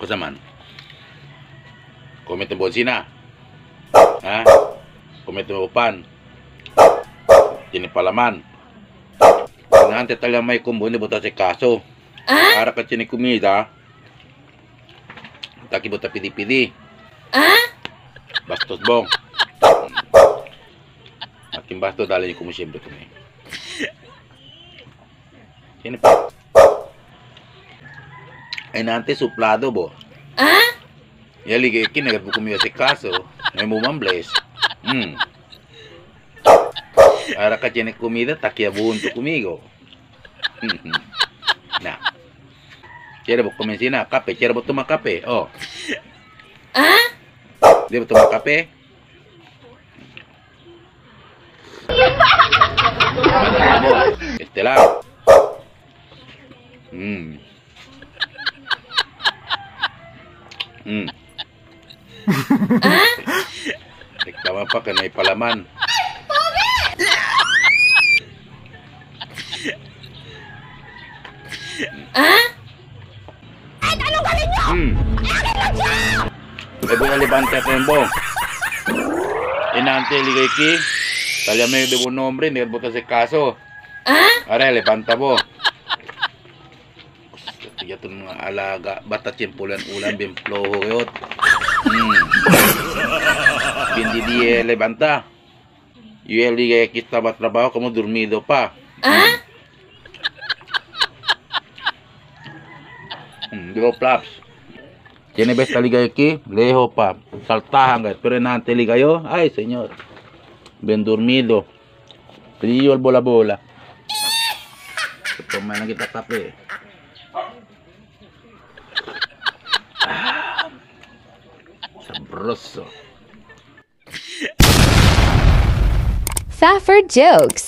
Kusaman. Komete bonsina. Ha? Komete upan. Tini palaman. Nante talaga may kumbo ni buta si kaso. Para ka tini kumida. Taki buta pidi-pidi. Bastos bong. Aking basto dali niyo kumusiyempre kami. Sino pa? Ay nante suplado bo. Yali kay kinagat mo kumiyo si kaso. May mumambles. Para ka tiene comida, takiabun to kumigo. Na. Quiere bo comensina kape, quiere bo toma kape. Oh. Di bo toma kape? Este lado. Reklama pa ka na ipalaman. Anong galing nyo? Eh, buong alibante ko yung bong. Inante ligay ki. Talya may debo nombre, hindi ka sa kaso. Are, levanta mo. Tiga itong mga alaga. Bata tiyempulan ulam, bimploho yun. Bindi di levanta. Yo ligay kita ba trabaho, kamo dormido pa. Di ba, Flaps? Tiene best ligay ki, leho pa. Saltahan guys. Pero inante ligayo, ay señor. Ben dormido. Frío el bola bola. Toma na kita kape. Sabroso. Faffer jokes.